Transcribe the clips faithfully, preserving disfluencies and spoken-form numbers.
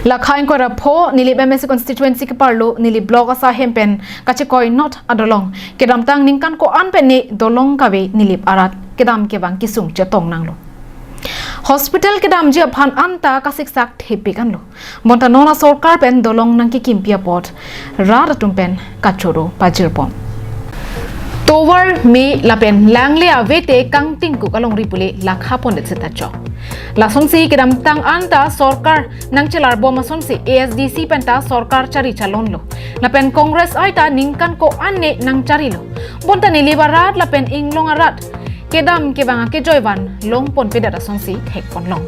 Lakha ingkoi ra pho Nilip M A C constituency keparlo Nilip block asai ahem pen kachekoi North adolong kedamtang ningkan ko-an pen ne dolong kave Nilip arat kedam kevang kesung chetong nanglo. Hospital kedamji aphan anta kasiksak thepik anlo. Bonta non asorkar pen dolong nangkekimpi apot rat atum pen kachoro pajirpon. Tovar me lapen langle avete kangtingkuk alongri pule lakha pondet seta chok. Lasonsi kedamtang anta sorkar nangchelarbom asonsi A S D C penta sorkar chari chalonlo. Lapen Congress aita ningkan ko-an ne nangcharilo. Bonta Nilip arat lapen inglong arat kedam kevang akejoi van longponpedet asonsi thekponlong.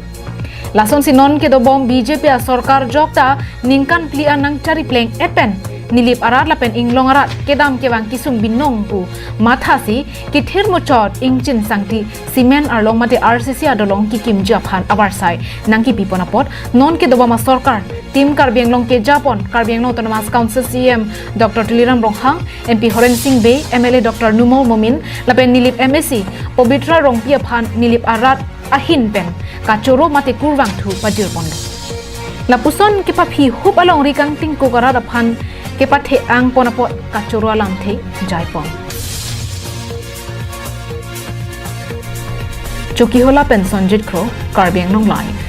Lasonsi non kedobom B J P asorkar jokta ningkan phli an nangchari pleng-et pen Nilip arat lapen inglong arat kedam kevang kesung binong pu mathasi kethir muchot ingchin sangti cement arlong mate R C C adolong kekimji aphan avarsai nangkepipon apot non kedobom asorkar Team Karbi Anglong kejapon Karbi Anglong Autonomous Council C E M Doctor Tuliram Ronghang, M P Horen Sing Bey, M L A Doctor Numal Momin, lapen Nilip M A C Pabitra Rongpi aphan Nilip arat ahin pen kachoro mate kurvangthu pajirponlo. Lapuson kepaphi hup alongri kangtingkuk arat aphan kepathe-angpon apot kachoro alamthe jaipon. Chokihola pen Sonjit Kro, Karbi Anglong Live.